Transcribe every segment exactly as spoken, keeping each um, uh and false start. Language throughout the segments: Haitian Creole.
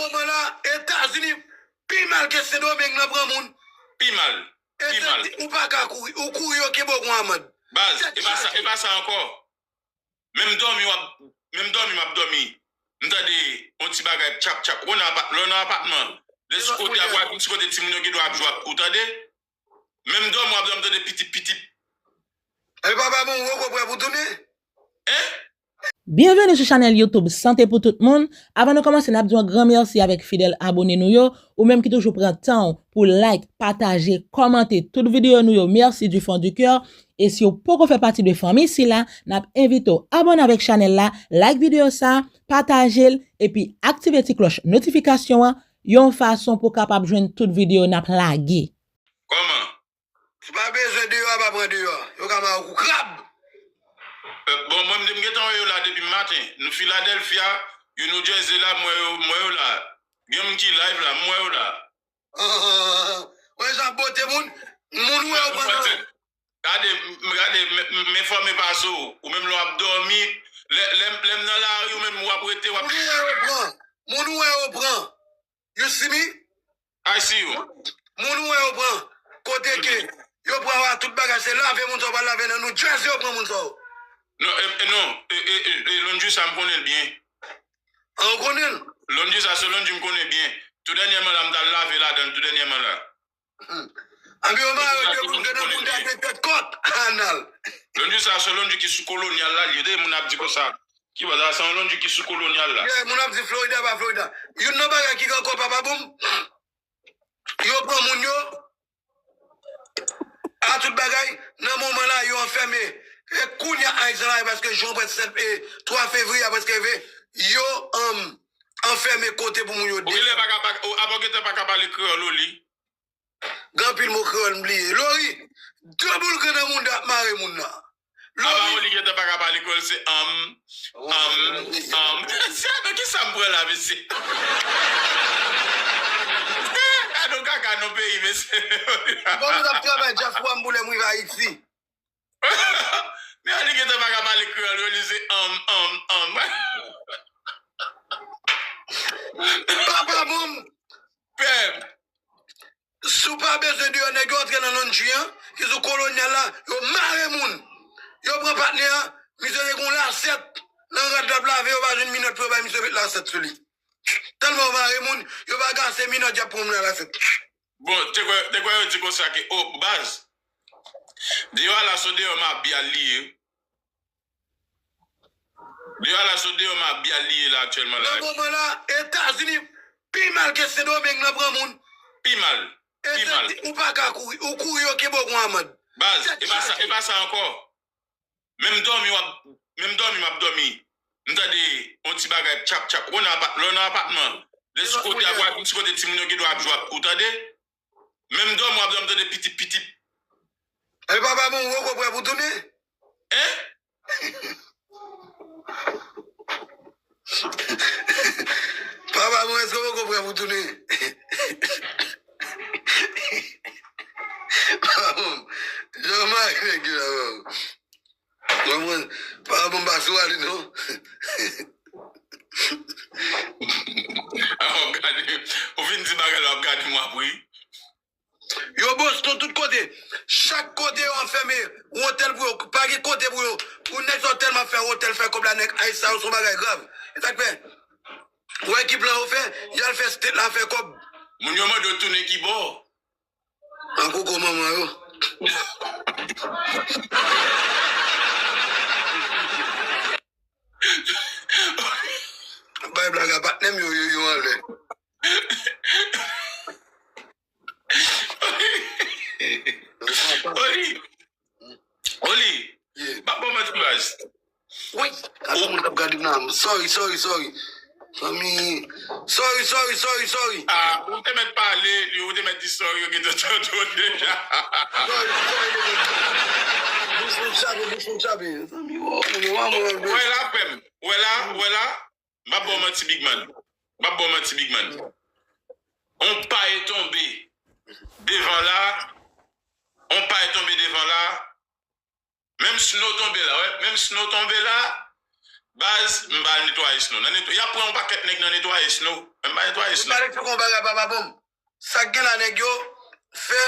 Moman la, Etazini pi mal ke Sendomeng nan pran moun. Pi mal. Pi mal. Ou pa ka kouri. Ou kouri, yo kenbe w gon amann. Baz, e pa sa, e pa sa ankò. Menm dòmi w ap, menm dòmi m ap dòmi. M tande yon ti bagay tchap tchap. Ou nan apa-, lè w nan apatman, lè sou kote a, w ap, sou kote timoun yo gen dwa ap jwe ak ou, tande? Menm dòmi w ap dòmi, tande pitip pitip. E papa bon, ou poko prè pou tounen? Hein? Byenveni sou chanèl YouTube Sante pou tout moun. Avan nou kòmanse, n ap di yon gran mèsi avèk fidèl abone nou yo. Ou menm ki toujou pran tan w pou like, pataje, kòmante tout videyo nou yo, mèsi du fond du cœur. E si w poko fè pati de fanmi sila, n ap envite w abone avèk chanèl la, like videyo sa, pataje l, epi aktive ti klòch notifikasyon an, yon fason pou w kapab jwenn tout videyo n ap lage. Kòman? Si w pa bezwen deyò a, pa pran deyò a. Yo ka mare w kou krab. Eh, bon, mwen, m te, m gentan wè yo la depi maten. Nou Philadelphia, you New Jersey la, m wè yo, m wè yo la. Gen moun ki live la, m wè yo la. Wè jan bote moun, moun wè yo pandan. Gade, m, gade, m, m, m enfòme pase w. Ou menm lè w ap dòmi, lè, lè, lè m nan lari, ou menm w ap rete, w ap. Moun wè yo pran. Moun wè yo pran. You see me? I see you. Moun ou wè yo pran, kote ke yo pran wa tout bagay, se lave moun sa w pral lave nan New Jersey yo pran moun sa w. Non, e, e, non, e, e, e, e, Londjou sa m konnen l byen. An, ou konnen l? Londjou sa se Londjou m konnen byen. Tou dènyèman la, m t al lave ladan l tou dènyèman la. Hmm. Anpi yo mare de moun ke nan moun ta gen tèt kòk. Anal. Londjou sa se Londjou ki sou kolonyal la, li ye moun ap di konsa. Ki bò sa, se yon Londjou ki sou kolonyal la. Yeah, moun ap di Florida pa Florida. Youn nan bagay ki gen ankò papa boom, yo pran moun yo, a tout bagay, nan moman la, yo anfème. E kounye a, Ayiti la, e paske jou an prèske sèt, e twa fevriye a prèske rive, yo, um, anfème kote pou moun yo desann. Ou genlè pa ka, pa, ou, apa w gentan pa ka pale kreyòl, ou li? Gen anpil mo kreyòl m bliye. Lori, de boul grenn nan moun ap mare moun nan. Apa Lori. Oli gentan pa ka pale kreyòl, se anm, anm, anm. Se nan kisa m pran la, mesye? A nou kaka nan peyi, mesye. Bon, nou t ap travay dyaspora m pou lè m rive Ayiti. Men Oli gentan pa ka pale kreyòl, Oli se anm, anm, anm. Papa boom. Pèp. Si w pa bezwen deyò, nèg yo antre nan laundry an, ki sou kolonyal la, yo mare moun. Yo pran patnè a, misye te gon lasèt nan rad l ap lave, yo pa jwenn minòt pou yo bay misye met lasèt sou li. Tèlman yo mare moun, yo pa gen ase minòt y ap pran moun nan lasèt. Bon, te kwè, te kwè yo di konsa ke, o, baz, deyò a la se deyò mabyal li ye. Deyò a la se deyò mabyal li ye la aktyèlman la. Nan moman la, Etazini pi mal ke Sendomeng nan pran moun. Pi mal. Pi mal. Etazini, ou pa ka kouri. Ou kouri, yo kenbe w gon amann. Baz, e pa sa, e pa sa ankò. Menm dòmi w ap, menm dòmi m ap dòmi. M tande yon ti bagay tchap tchap. Ou nan apa-, lè w nan apatman. Lè sou kote a, w ap vin sou kote timoun yo gen dwa ap jwe ak ou, tande? Menm dòmi w ap dòmi, tande pitip pitip. E papa bon, ou poko prè pou tounen? Hein? Papa bon, èske ou poko prè pou tounen? Papa bon, jan w mare nèg yo la, papa bon. Konprann? Pa bon, m pa sou ale non. A, w ap gade, ou fin di bagay la, w ap gade m, w ap ri. Yo Boston tout kote. Chak kote yo anfème, yon otèl pou yo, pa gen kote pou yo. Pou nèg sa yo tèlman fè otèl, fè kòb la, nèg Ayis sa yo, se yon bagay grav. E sa k fè, ou wè ki plan yo fè, y al fè state la fè kòb. Moun yo mande w tounen ki bò? An koko manman yo. Bay blag a patnè m yo, yo, yo anlè. Oli. Oli. Yeah. M ap ba w manti baz. Wi, gade moun k ap gade m nan. Sorry, sorry, sorry. Fanmi, sorry, sorry, sorry, sorry. Ah, ou te mèt pale, ou te mèt di sorry, yo gentan tande w deja. Sorry, sorry, nèg. Bouch mwen chape, bouch mwen chape. Fanmi, wo, mwen, mwen, mwen, mwen. Wè la, frè m. Wè la, wè la. M ap ba w manti, big man. M ap ba w manti, big man. On pay tonbe devan la. On pay tonbe devan la. Menm snow tonbe la, wè. Menm snow tonbe la. Baz, m pa al netwaye snow. Nan netwa-, y ap pran yon pakèt nèg nan netwaye snow. Mwen pa netwaye ice, non. Pale sou konba la, papa, bon. Sa k gen la, nèg yo fè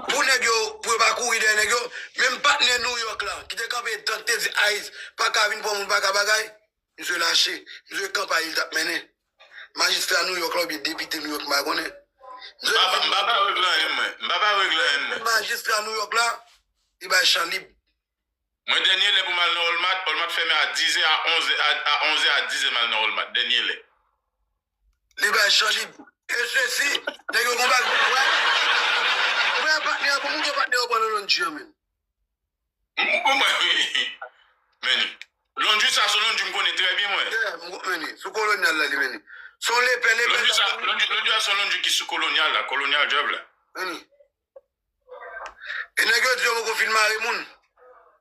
pou nèg yo, pou yo pa kouri dèyè nèg yo. Menm patnè New York la, ki te kanpe dan, ki te di Ice pa ka vin pran moun, pa ka bagay, misye lache. Misye kanpay li t ap mennen. Majistra New York la oubyen depite New York, m pa konnen. Misye M pa, m pa pa regle anyen, mwen. M pa pa regle anyen, mwen. Majistra New York la, li bay chan lib. Mwen, dènye lè pou m al nan Walmart, Walmart fèmen a dizè, a onzè, a, a onzè, a dizè m al nan Walmart, dènye lè. Li bay chan lib. E sesi, nèg yo gon bag, wè. Wè, patnè, pou moun yo patnè yo pran nan Londji an, men. M, m, mwen, men, Londji sa, se yon Londji m konnen trè byen, mwen. Yeah, m, men, sou kolonyal la, li, men. Se yon lepè, lepè Londji sa, Londji, Londji a se yon Londji ki sou kolonyal la, kolonyal job la. Men. E nèg yo di yo poko fin mare moun.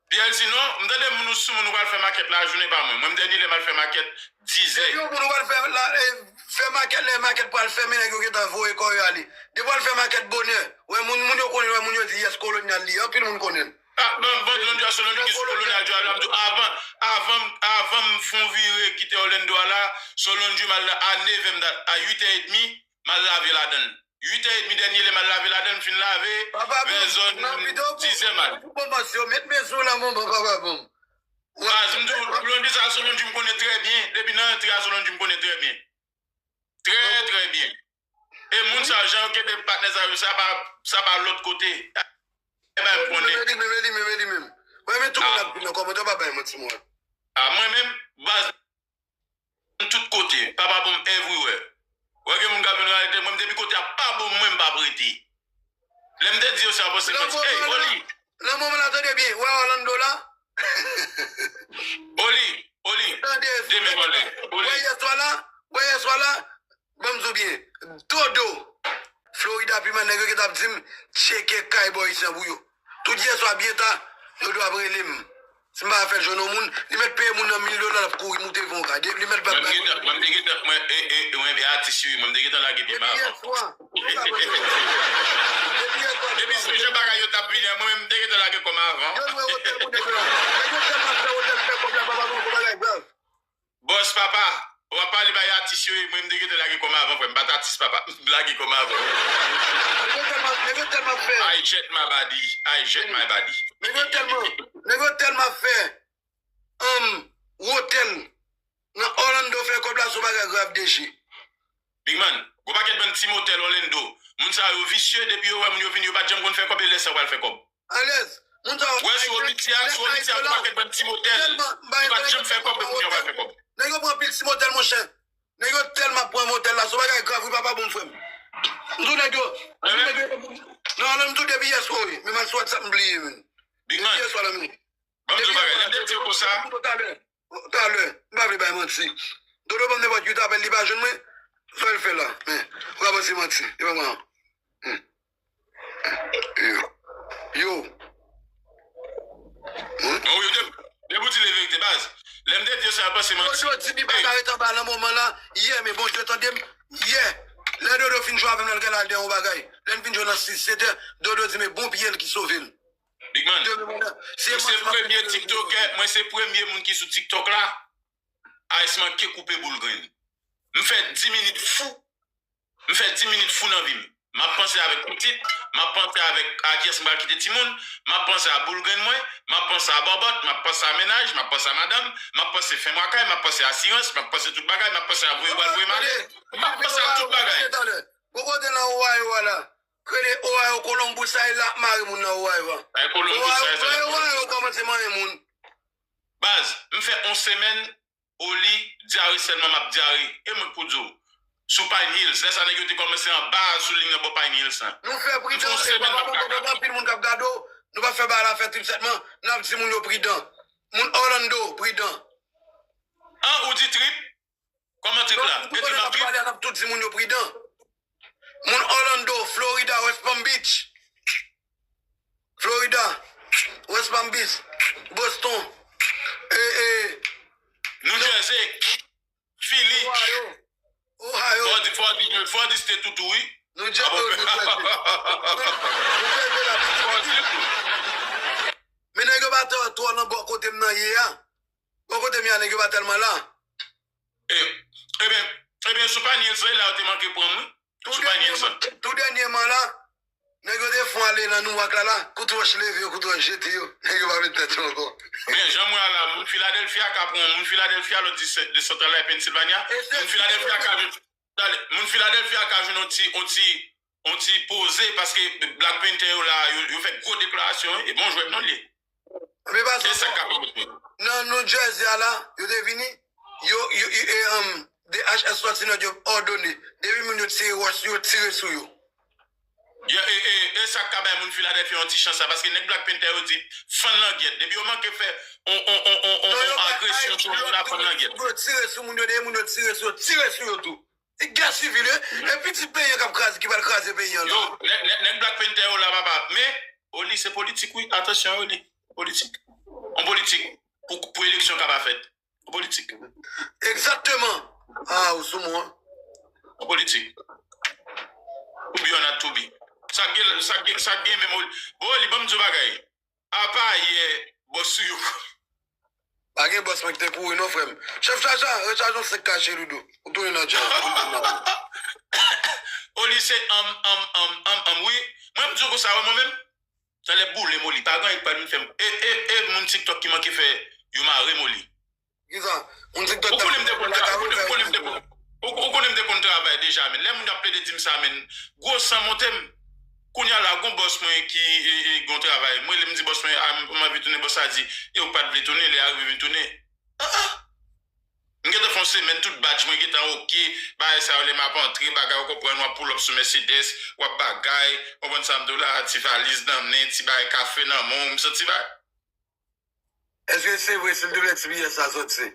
P L C, non, m tande moun ou sou moun ou pral fè makèt lajounen pa mwen. Mwen, m dènye lè m al fè makèt dizè. Depi yon moun ou pral fè la, e, fè makèt, lè makèt pral fèmen, nèg yo gentan voye kò yo ale. Depi w al fè makèt bonè, wè moun, moun yo konnen, wè moun yo di, yes, kolonyal li ye. Anpil moun konnen l. Ah, bon, bon, Londji a se Londji ki sou kolonyal job la, m di w, avan, avan, avan m fè yon vire kite Orlando a la, se Londji m al la a nevè m, a uitè edmi, m al lave ladan l. Uitè edmi dènye lè m al lave ladan l, m fin lave, vè zòn dizè m al. Papa, bon, m ap pito pou, pou pwomosyon, met men sou la, manman, papa, bon. Baz, m di w, Londji sa, se Londji m konnen trè byen. Depi nan antre a, se Londji m konnen trè byen. Trè, trè byen. E moun sa, jan yo kenbe patnè sa yo, sa pa, sa pa lòt kote. E bay m konnen. Li menm, li menm, li menm, li menm. Wè, men tout moun ap di nan kòmantè, pa bay manti, mwen. A, mwen menm, baz, tout kote, papa bon m everywhere. Wè gen moun k ap vin rete, mwen m depi kote a pa bon mwen m p ap rete. Lè m te di yo sa, yo panse m manti. Ey, Oli! Nan moman la, tande byen, wè Orlando la. Oli, Oli, demen vòlè, Oli. Wè yèswa la, wè yèswa la, ban m di w byen. Dodo, Florida piman, nèg yo gentan ap di m, tcheke kay bò isi an pou yo. Tout yèswa byen ta, Dodo ap rele m. Si m pa fè l jwenn yon moun, li mèt peye moun nan mil dola, l ap kouri moute vin yon kay. Depi li mèt bat bay moun. Mwen, m te gentan, mwen, e, e, mwen, e atis yo ye, mwen, m te gentan lage pye m avan. Depi yèswa. Depi yèswa. Depi jan bagay yo t ap vini an, mwen, m te gentan lage kò m avan. Yo lwe otèl pou nèg yo la. Nèg yo tèlman fè otèl fè kòb la, papa, bon, bagay grav. Bòs papa, w ap pale bay atis yo ye, mwen, m te gentan lage kò m avan, frè m. M pa t atis, papa. M lage kò m avan. Nèg yo tèlman, nèg yo tèlman fè. I jet my body. I jet my body. Nèg yo tèlman, nèg yo tèlman fè, um, wotèl nan Orlando fè kòb la, se yon bagay grav, D J. Big man, gwo pakèt bann ti motèl Orlando. Moun sa yo visye, depi yo wè moun yo vini, yo pa t janm konn fè kòb, e lè sa yo pral fè kòb. Alèz. Moun sa yo. Wè sou Obiti a, sou Obiti a, gwo pakèt bann ti motèl. Yo pa t janm fè kòb, epi kounye a yo pral fè kòb. Nèg yo pran pil ti motèl, monchè. Nèg yo tèlman pran motèl la, se yon bagay grav, wi, papa, bon, frè m. M di w nèg yo, m di nèg yo, non, non, m di w depi yèswa, wi. Men m al sou WhatsApp, m bliye, men. Big man. Depi yèswa la, men. Ban m di w bagay, lè m te di w konsa. Talè, talè, m pa vle bay manti. Dodo ban m nenpòt uit apèl, li pa jwenn mwen. Sa l fè la? Men, ou ka panse manti, e pa mwen. Hmm. Yo. Yo. Hmm? Non, yo, de, depi w di le verite, baz. Lè m te di yo sa, yo panse manti. Dodo di li pa ka ret anba nan moman la. Yè, men Bondye tande m. Yè. Lè Dodo fin jwe avè m, lè l gade al dèyè yon bagay. Lè n fin jwe nan sis, sèt è, Dodo di men bon pye l ki sove l. Big man, mwen se premye TikTokè, mwen se premye moun ki sou TikTok la, Ice manke koupe boul grenn. M fè dis minit fou, m fè dis minit fou nan vi m. M ap panse avèk pitit, m ap panse avèk a kiyès m pral kite timoun, m ap panse a boul grenn mwen, m ap panse a bòbòt, m ap panse a mennaj, m ap panse a madanm, m ap panse fen mwa kay, m ap panse asirans, m ap panse tout bagay, m ap panse a voye w al voye m ale, m ap panse a tout bagay. Bon kote nan Ohio a la. Rele Ohio, Columbus a la ap mare moun nan Ohio a. Ay, Columbus a, Ohio, Ohio kòmanse manyen moun. Baz, m fè yon semèn, oli, dyare sèlman m ap dyare. E mwen k pou di w. Sou Pine Hills, lè sa nèg yo te kòmanse anba sou liy nan bò Pine Hills lan. Nou fè pridan, e papa bon, anpil moun k ap gade w, nou pa fè bagay la fè trip sèlman, n ap di moun yo pridan. Moun Orlando, pridan. An, ou di trip? Kòman trip la? Epi m ap trip. N ap tout di moun yo pridan. Moun Orlando, Florida, West Palm Beach. Florida, West Palm Beach, Boston, e, e, New Jersey, Philly. Ohio. Ohio. Fò di, fò di, fò di state toutou, wi. New Jersey, New Jersey. New Jersey la, piti, piti. Men nèg yo pa twò, twò nan bò kote m nan ye a. Bò kote m ye a, nèg yo pa tèlman la. E, ebyen, Ebyen, sou panye sa la, yo te manke pran m, wi. Sou panye sa. Tou dènyèman la, nèg yo te fè w ale nan Nouak la, la, kout wòch leve yo, kout wòch jete yo. Nèg yo pa vle tèt yo ankò. Men, jan mwen a la, moun Philadelphia ka pran, moun Philadelphia, lòt di se- de Santral la, Pennsylvania, moun Philadelphia ka vin Tande, moun Filadèlfi a ka jwenn yon ti, yon ti, yon ti poze paske Black Panther yo la, yo, yo fè gwo deklarasyon, wi, e bon jwèt non li ye. Men pa sa. E sa k ap poze. Nan New Jersey a la, yo te vini, yo, yo, yo, e, um, D H S sòti nan djòb òdone. Depi moun yo tire wòch sou yo, tire sou yo. Yo, e, e, e sa k ka bay moun Filadèlfi yon ti chans la, paske nèg Black Panther yo di, fann langyèt. Depi yo manke fè on, on, on, on, on, on agresyon sou moun la, fann langyèt. Yo tire sou moun yo, depi moun yo tire sou yo, tire sou yo tou. Se gè sivil, wi. E pitit peyi an k ap kraze, ki pral kraze peyi an la. Yo, nèg, nèg, nèg Black Panther yo la, papa. Men, Oli, se politik, wi. Atansyon, Oli. Politik. On politik. Pou, pou eleksyon ka pa fèt. On politik. Egzakteman. Ah, ou sou mwen. On politik. To be or not to be. Sa k gen, sa k gen, sa k gen menm Oli. Bon, Oli, ban m di w bagay. Apa yè, bòs sou yo. Pa gen bòs mwen ki te kouri non, frè m. Chèf chacha, rechaje yon senk K cheri doudou. Ou tounen nan djòb. Oli se anm, anm, anm, anm, anm, wi. Mwen, m di w konsa, wè, mwen menm, talè boule m, Oli. Pa gen anyen k pral vin fè m. E, e, e, moun TikTok ki manke fè yo mare m, Oli. Kisa? Moun TikTok ta fè. Ou konnen m te konn travay, ou konnen m te konn, ou, ou konnen m te konn travay deja, men. Lè moun ap plede di m sa, men, gwo san monte m. Kounye a la, gon bòs mwen ki, e, e, gon travay. Mwen, lè m di bòs mwen, a, m, m anvi tounen, bòs la di, e ou pa t vle tounen, lè a rive vin tounen. Ah, ah. M gentan fè yon semèn, tout badge mwen gentan oke, bagay sa yo, lè m ap antre, bagay ou konprann, w ap pull up sou Mercedes, w ap bagay, konprann sa m di w la, ti valiz nan men, ti bagay kafe nan men w, m santi bagay. Èske se vre, silteplè, ti biyè sa sòti?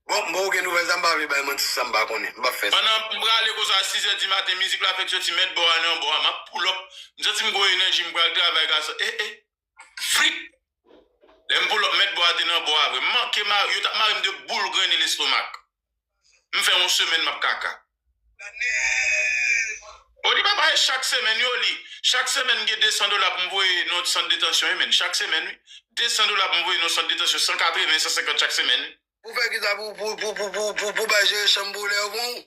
Bon, bon, ou gen nouvèl sa, m pa vle bay manti sa m pa konnen. M p ap fè sa. Pandan m prale konsa, sizè di maten, mizik la fèk soti, mèt bò a nan bò a, m ap pull up. M santi m gwo enèji, m pral travay, gason. Eh, eh. Frik! Lè m pull up, mèt bò a te nan bò a vre. M manke mare, yo t ap mare m de boul grennen lestomak. M fè yon semèn m ap kaka. Oli papa, e chak semèn yo li. Chak semèn gen de san dola pou m voye nan sant detansyon, wi, men. Chak semèn, wi. De san dola pou m voye nan sant detansyon, san katreven, san senkant chak semèn, wi. Pou fè kisa? Pou, pou, pou, pou, pou, pou, pou bay jere chanm pou lè yo pran ou?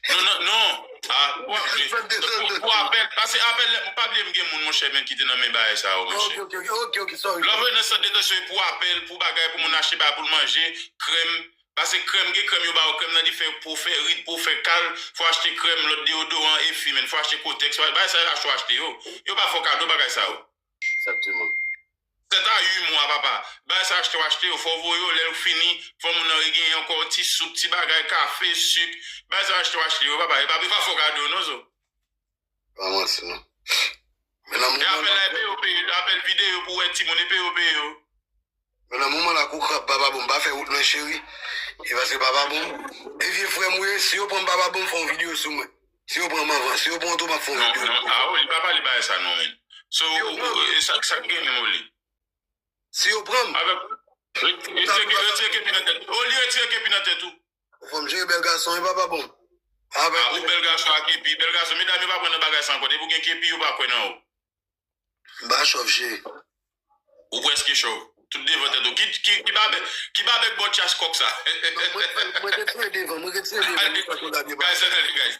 Non, non, non. Ah, w ap jwe. Pou, pou apèl, pase apèl, pa bliye m gen moun, monchè, men ki te nan men bagay sa yo, monchè. Ok, ok, ok, ok, ok, sorry. Lè w voye nan sant detansyon, e pou apèl, pou bagay, pou moun achte bagay pou l manje, krèm, Pase krèm, gen krèm yo ba w, krèm nan dife pou w fè rid, pou w fè kal, fò w achte krèm, lòt deyodoran, epi menm, fò w achte kotèks, bagay sa yo achte w achte yo. Yo pa fè w kado bagay sa yo. Egzakteman. Sèt a uit mwa, papa. Bagay sa yo achte w achte yo, fò w voye yo, lè yo fini, fò moun nan regenyen ankò, ti soup, ti bagay, kafe, sik. Bagay sa yo achte w achte yo, papa. E pa, yo pa fè w kado non, zo. Pa manti non. Men nan moman la, e peye yo peye, apèl videyo pou wè timoun, e peye yo peye yo. Men nan moman la, kou krab Papa Bon, pa fè wout mwen cheri. E paske Papa Bon, e vye frè m ou ye, si yo pran m Papa Bon, fè yon videyo sou mwen. Si yo pran m anvan, si yo pran w tou, m ap fè yon videyo. Non, non, a wi, li pa pale bagay sa non, men. So, e sa, sa k gen menm, Oli? Si yo pran m. Avèk, retire kepi nan tèt. Oli retire kepi nan tèt ou. Ou fè m jere bèl gason, e Papa Bon. Ah, ou bèl gason ak kepi. Bèl gason, medam yo pa kwè nan bagay sa ankò. Depi w gen kepi, yo pa kwè nan ou. M pa chòv, cheri. Ou prèske chòv. Tout devan tèt ou. Ki, ki, ki babèk, ki babèk bò tchas kòk sa? Non, mwen, mwen retire devan, mwen retire devan, mwen pa konn abye bagay. Guys, guys, guys.